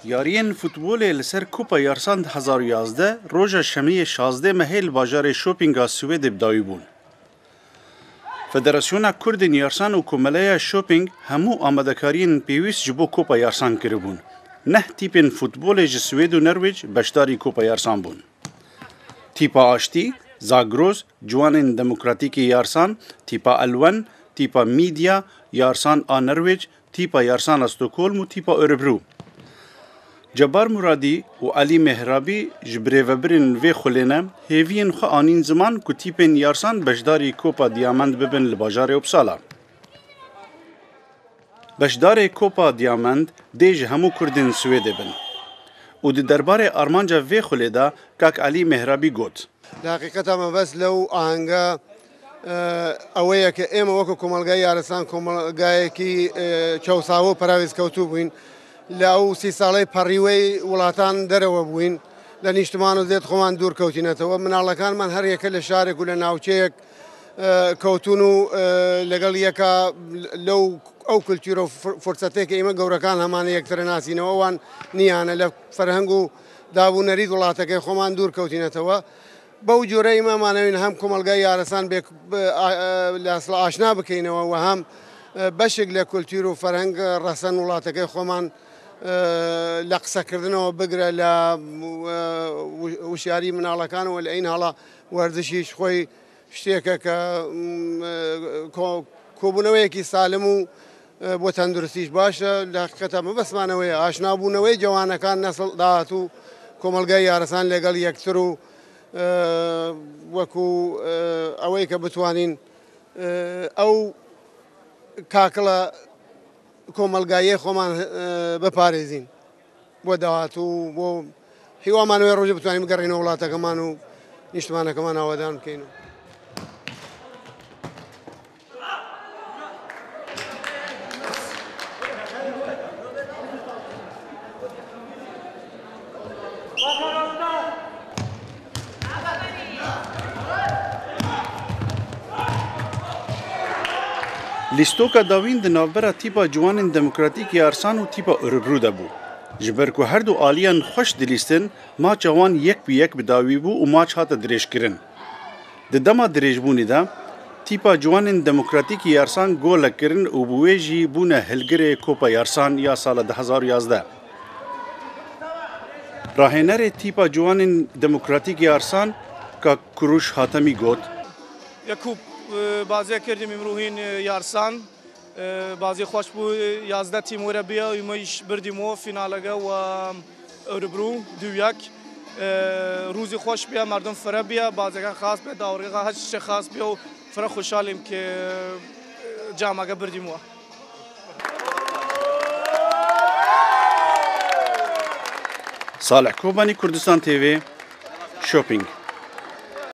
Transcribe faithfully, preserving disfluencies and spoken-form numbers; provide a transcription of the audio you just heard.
Yariyên futbolê li ser Kupa Yarsan du hezar û yazdeh roja Şemiyê şazdeh mehê li bajarê Şopînga Swêdê bi dawî bûn. Federasyona Kurdên Yarsan û Komeleya Şopîng hemû amadekariyên pêwîst ji bo Kupa Yarsan kiribûn. Neh tîpên futbolê ji Swêd û Nerwêc beşdarî Kupa Yarsan bûn. Tîpa Aştî, Zagros, Ciwanên Demokratîkê Yarsan, Tîpa Elwen, Tîpa Mîdya, Yarsan a Nerwêc, Tîpa Yarsan a Stockholm û Tîpa Örebro. Cebar Muradî û Elî Mehrabî ji birêvebirên vê xulê ne, hêviyên xwe anîn ziman ku tîpên Yarsan beşdarî Kopa Diyamend bibin li bajarê Uppsala. Beşdarê Kopa Diyamend dê ji hemû Kurdên Swêdê bin. Û di derbarê armanca vê xulê de kak Elî Mehrabî got. لە حەقیقەتە مەبەست لەو ئاهەنگە، ئە، ئەوەیە کە ئێمە وەکو کۆمەڵگای یارسان کۆمەڵگایەکی، ئە، چەوساوە و پەراوێز کەوتوو بووین. لە ئەو سی ساڵەی پەڕیوەی وڵاتان دەرەوە بووین، لە نیشتمان و زێت خۆمان دوور کەوتینەتەوە. مناڵەکانمان هەر یەکە لە شارێک و لە ناوچەیەک، ئە، کەوتون و، ئە، لەگەڵ یەکە لەو، ئەو کولتورە و فر-، فرسەتێک کە ئێمە گەورەکان هەمانە یەکترە ناسینەوە، ئەوان نیانە لە فەرهەنگ و داب و نەریت وڵاتەکەی خۆمان دوور کەوتینەتەوە. بەو جۆرە ئێمە ئەمانەوین هەم کۆمەلگای یارەسان بێک-، ب-، ئا-، ئە، لە ئەسڵ ئاشنا بکەینەوە و هەم، ئە، بەشێک لە کولتور و فەرهەنگ ڕەسەن وڵاتەکەی خۆمان، ئە، لە قسەکردنەوە بگرە لە، ئە، وش-، وشیاری مناڵەکانەوە لە ئین هەڵا وەرزشیش خۆی شتێکە کە، م، ئە، کۆ-، کۆبوونەوەیەکی سالم و، ئە، بۆ تەندروستیش باشە. لە حەقیقەتە مەبەستمانەوەیە ئاشنابوونەوەی جەوانەکان نەسڵ داهاتوو کۆمەلگای یارەسان لەگەڵ یەکتر و، ئە، وەکو، ئە، ئەوەی کە بتوانین، ئە، ئەو کاکڵە کۆمەلگاییە خۆمان، ئە، بپارێزین بۆ داهاتوو، بۆ هیوامان وێ ڕۆژە بتوانین بگەڕێنەوە وڵاتەکەمان و نیشتمانەکەمان ئاوادان بکەین. Lîstoka dawîn di navbera Tîpa Ciwanên Demokratîk Yarsan û Tîpa Örebro de bû. Ji ber ku her du aliyan xweş dilîstin, maça wan yek bi yek bi dawî bû û maç hate dirêjkirin. Di dema dirêjbûnê de, Tîpa Ciwanên Demokratîk Yarsan golek kirin û bi wê jî bûne hilgirê Kopa Yarsan ya sala du hezar û yazdeh. Rahênerê Tîpa Ciwanên Demokratîk Yarsan, kak Kuruş Hatemî got. Yekû, e, bazê kerdîm îmrûhîn, e, Yarsan, e, bazê xweş bû, e, yazdeh tîm were biya, îmeyîş birdîmo fînalege we Örebro du yek. E, rûzî xweş biya, merdum fire biya, bazeke xas biya, dawrgêxa her tiştê xas biya û fire xweşalîm ke, e, cameke birdîmo. Salih Kobanî, Kurdistan T V, Şopîng.